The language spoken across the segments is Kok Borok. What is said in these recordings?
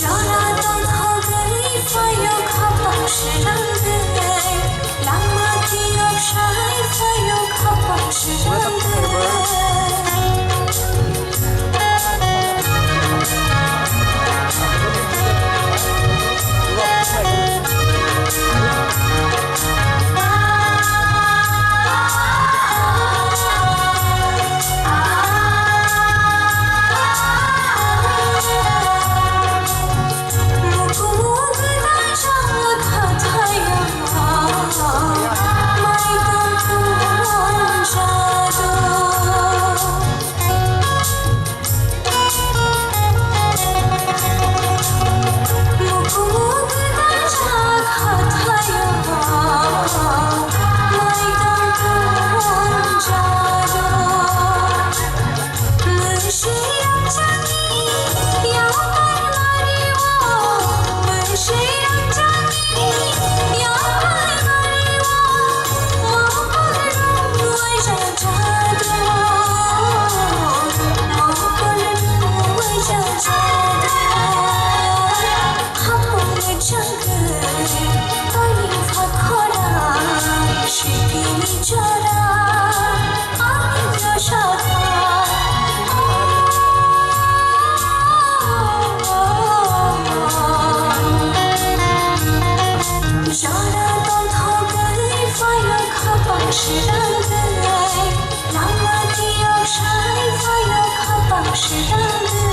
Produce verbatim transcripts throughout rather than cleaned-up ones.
Jora tongthogwi phaio khapang srangwi, langma kiyok sai phaio khapang srangwi. Jora tongthogwi phaio khapang srangwi, langma kiyok sai phaio khapang srangwi.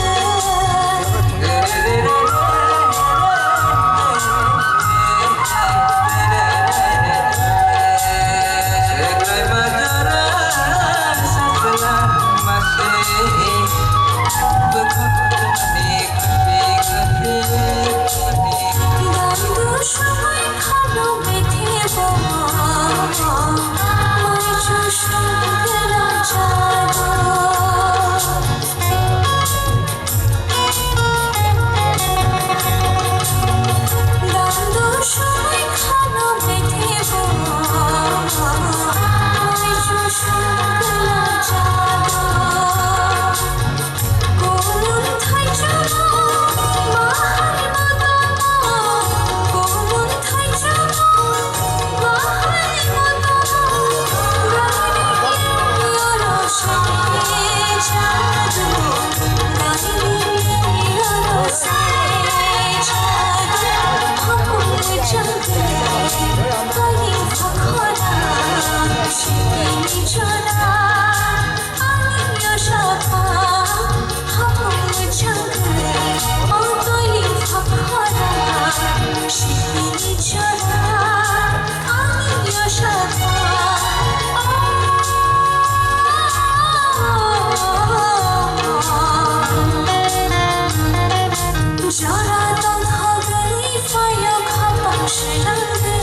Jora tongthogwi phaio khapang srangwi,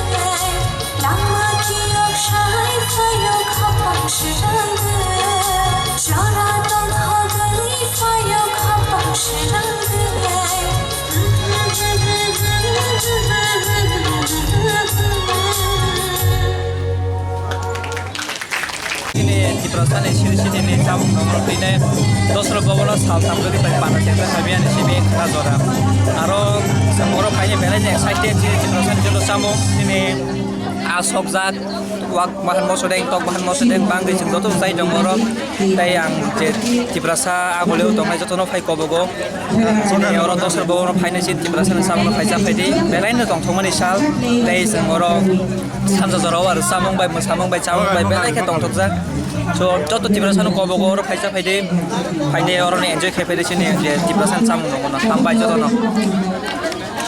langma kiyok sai phaio khapang srangwi. Jora tongthogwi phaio khapang srangwi. Chini Tiprasani Silchitini chamung nongno tini dosra bobono sal tamjagwi bai panda chengjak hamya ni simi khna jora. Aro chwng oro phaini belai ni excited chini Tiprasani joto chamung tini a sokjak wak bahan mosodeng tok bahan mosodeng bangwi chwng joto chai tongo oro. Tei ang je Tiprasa agulio tongnai jotono phai kobogo. Chini oro dosra bobono phainai chini Tiprasani chamungno phaisa phaidi belai no tongthokmani sal tei chwng oro Sanja jorao aro samung bai, mwsamung bai, chamung bai, belai khe tongthokjak. So, joto Tiprasano kobogo oro phaisa phaidi, phaidi oro ni enjoy khe phaidi chini je Tiprasani chamung nongno. Hambai jotono.